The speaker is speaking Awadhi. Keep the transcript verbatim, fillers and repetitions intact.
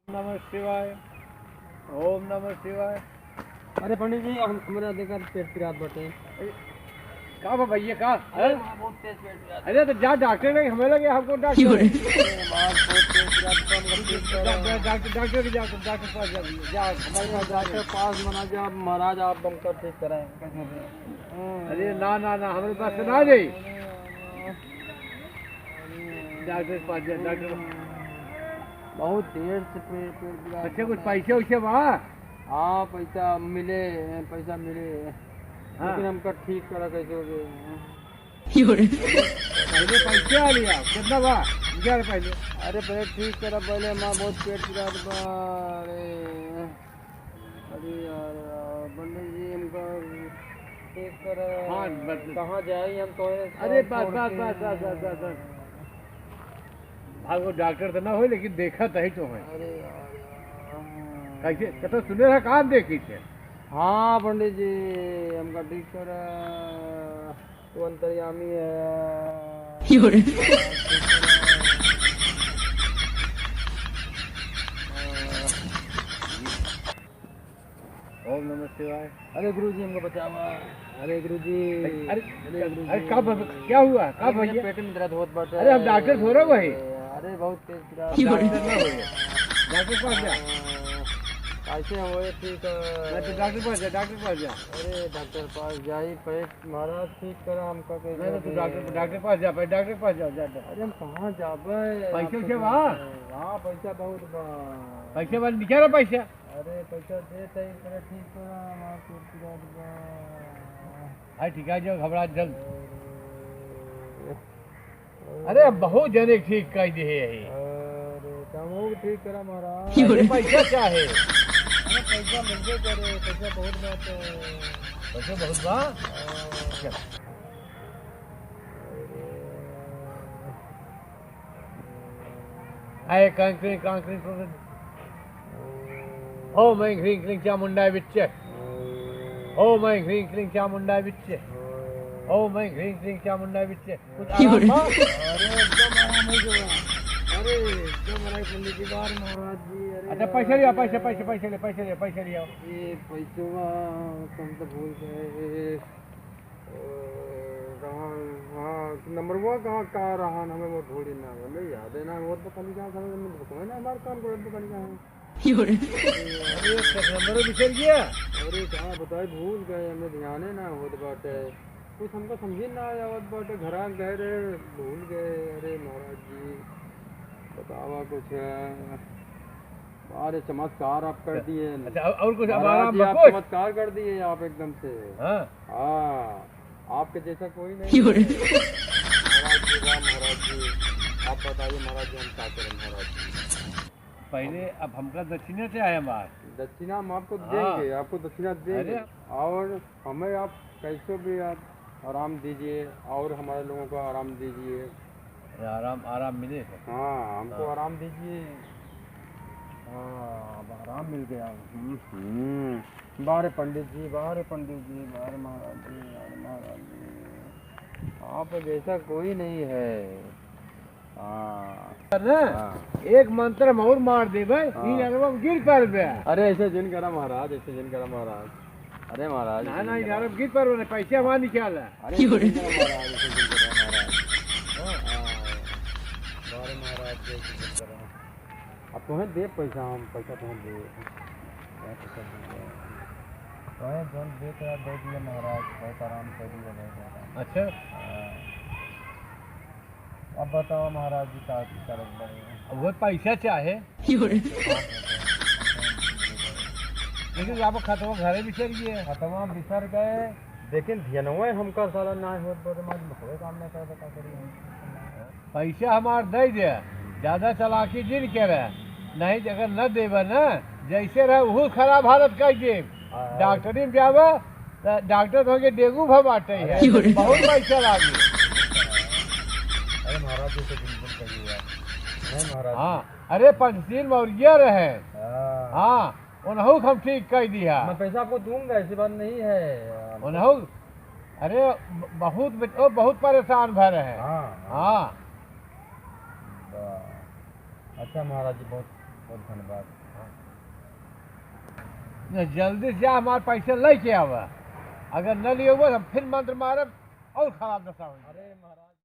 नमः शिवाय। ओम नमः शिवाय। अरे पंडित जी, हम, हमरा देखा पेट पिरात बाटे। अरे, का बा भैया, का? अरे, हैं? बहुत तेज पेट पिरात। अरे, तो जा डॉक्टर नहीं, हमें लगे हमको डॉक्टर। अरे, हमार बहुत तेज पिरात बा, हमको ठीक करा। डॉक्टर, डॉक्टर, डॉक्टर के जा, डॉक्टर के पास जा भैया, जा, हमारे पास जा। डॉक्टर पास मना जा, महाराज, आप हमका ठीक कराएं। कैसे? अरे, ना, ना, ना, हमारे पास से ना जाई। डॉक्टर के पास जा, डॉक्टर। बहुत देर से पेट, पेट पिरात बा। अच्छा, कुछ पैसे वैसे बा? हाँ, पैसा मिले, पैसा मिले। हाँ। लेकिन हमका ठीक करा कैसे हो गए? पहले पैसे आ लिया, कितना बा? निकाल पहले। अरे, पहले ठीक करा, पहले हमार बहुत पेट पिरात बा। अरे, अरे यार, पंडित जी, हमका ठीक करा। हाँ, बस। कहाँ जाई हम तो, अरे, बस, छोड़ बस, के? बस, बस, बस, बस, बस। भागो, डॉक्टर तो ना हो, लेकिन देखा तही तो है। अरे यार, यार। कैसे? तो सुने रहा, कहाँ देखी थे? हाँ, पंडित जी, हमका ठीक करा। तू अंतर्यामी है। ओम नमः शिवाय। अरे गुरुजी, हमको बचावा। अरे गुरुजी, अरे, अरे गुरुजी। अरे का बाबा, क्या हुआ? का अरे मेरे भैया? पेट में दर्द होत बाटे। अरे हम डॉक्टर थोड़े हुआ है। अरे बहुत तेज पिरात। डॉक्टर ना हो गया। डॉक्टर पास जा। कैसे होए ठीक है? नहीं तो डॉक्टर पास जा, डॉक्टर पास जा। अरे डॉक्टर पास जाई, पेट महाराज ठीक करा हमका कैसे नहीं, नहीं, तू भी। डॉक्टर, डॉक्टर पास जा, पहले डॉक्टर पास जाओ, जा, जा। अरे हम कहाँ जाबे? पैसे आपके से बा? पास है। हाँ, पैसा बहुत बा। पैसे बा, निकाल पैसा। अरे पैसा दे तई, तेरा ठीक करा, हमार पेट पिरात बा। हाँ, ठीक है, जाओ, घबरा जल्द। अरे, अरे, बहुत जने ठीक कर दिए यही। अरे, तमहू ठीक करा महाराज। अरे, पैसा क्या है? अरे, पैसा मिलबे करे, पैसा बहुत बात है। पैसा बहुत बा? हाँ। चल। आए कांकरी, कांकरी, कांकरी। ओम ऐं ह्रीं क्लीं चामुंडाय विच्चे। ओम ऐं ह्रीं क्लीं चामुंडाय विच्चे। ओम ऐं ह्रीं क्लीं चामुंडाय विच्चे। कुछ आराम बा? अरे, एकदम आराम हो गया। अरे, एकदम आराम, पंडित जी, बार महाराज जी, अरे, अच्छा, पैसे लिया, अरे। पैसे, पैसे, पैसे ले, पैसे ले, पैसे लिया। ये पैसवा, हम तो भूल गए। ओ, कहाँ, हाँ, नंबरवा कहाँ का रहा ना, हमें वो भूल ही ना, हमें याद है ना, वो तो पता नहीं कहाँ था, हमें भुकवे ना, हमारे काम को पता नहीं कहाँ है। अरे, अरे, नंबर बिसर गया। अरे, कहाँ बताए, भूल गए, हमें ध्यान है ना होत बाटे। कुछ हमको समझ ही ना आवत बाटे, घरा गए रहे, भूल गए। अरे महाराज जी, बतावा कुछ। अरे चमत्कार आप कर दिए। अच्छा, और, और कुछ अब महाराज आराम जी, बा आप कुछ? चमत्कार कर दिए आप एकदम से। हाँ। हाँ, आपके जैसा कोई नहीं है। महाराज जी, राम महाराज जी, आप बताइए महाराज जी, हम क्या करें महाराज जी? पहले अब हमका दक्षिणा चाहे हमार। दक्षिणा हम आपको हाँ। देंगे, आपको दक्षिणा देंगे। अरे। और हमें आप कैसे भी आप आराम दीजिए और हमारे लोगों को आराम दीजिए। अरे आराम, आराम मिले। हाँ, हमको हाँ। आराम दीजिए। हाँ, अब आराम मिल गया। हम्म, हम्म। बारे पंडित जी, बारे पंडित जी, बारे महाराज जी, बारे महाराज जी। आप जैसा कोई नहीं है। हाँ। ना? हाँ। एक मंत्र हम और मार देबे, हाँ। ई नरवा में गिर पड़बे। अरे ऐसे जिन करा महाराज, ऐसे जिन करा महाराज। अरे महाराज, ना, ऐसे ना, जिन ई करा। नरवा में गिर पड़बे, पैसे हमार निकाल। अरे ऐसे जिन करा महाराज, ऐसे जिन करा महाराज। हाँ। हाँ। अरे महाराज, ऐसे जिन करा। अब तुम्हें दे पैसा, हम पैसा तुम्हें दे। क्या पैसा दे? तुम्हें जौन दे के दे दिया महाराज, बहुत आराम से दिया, बहुत आराम। अच्छा। हाँ। अब बताओ महाराज जी, का करत बड़े? अब वो पैसा चाहे। लेकिन अब खतवा घरे बिसर गए। खतवा बिसर गए, लेकिन धियनवे हमका साला ना होत, बदमाश मखवे काम ना करता, का करी हम? पैसा हमार दे दे, ज्यादा चालाकी जिन करे, नहीं तो अगर न देबे ना, जैसे रहे वहू खराब हालत कर देब। हाँ। डॉक्टरी में जाबे, त डॉक्टर कहे कि डेंगू भा बाटे है, अरे। बहुत पैसा लागी। अरे महाराज जी से बिल्कुल कहिए यार। नहीं महाराज जी। हाँ, अरे पंचशील मौर्य रहे। हाँ। हाँ, उन्हों को हम ठीक कर दिया। मैं पैसा आपको दूंगा, ऐसी बात नहीं है। उन्हों, अरे ब-, बहुत बच-, ओ, बहुत परेशान भय रहे। हाँ, हाँ। हाँ। वाह। अच्छा महाराज जी, बहुत बहुत धन्यवाद। हाँ। न, जल्दी से जा, हमार पैसा लेके आवा। अगर न लियो, हम फिर मंत्र मारब और खराब दशा होई। अरे महाराज।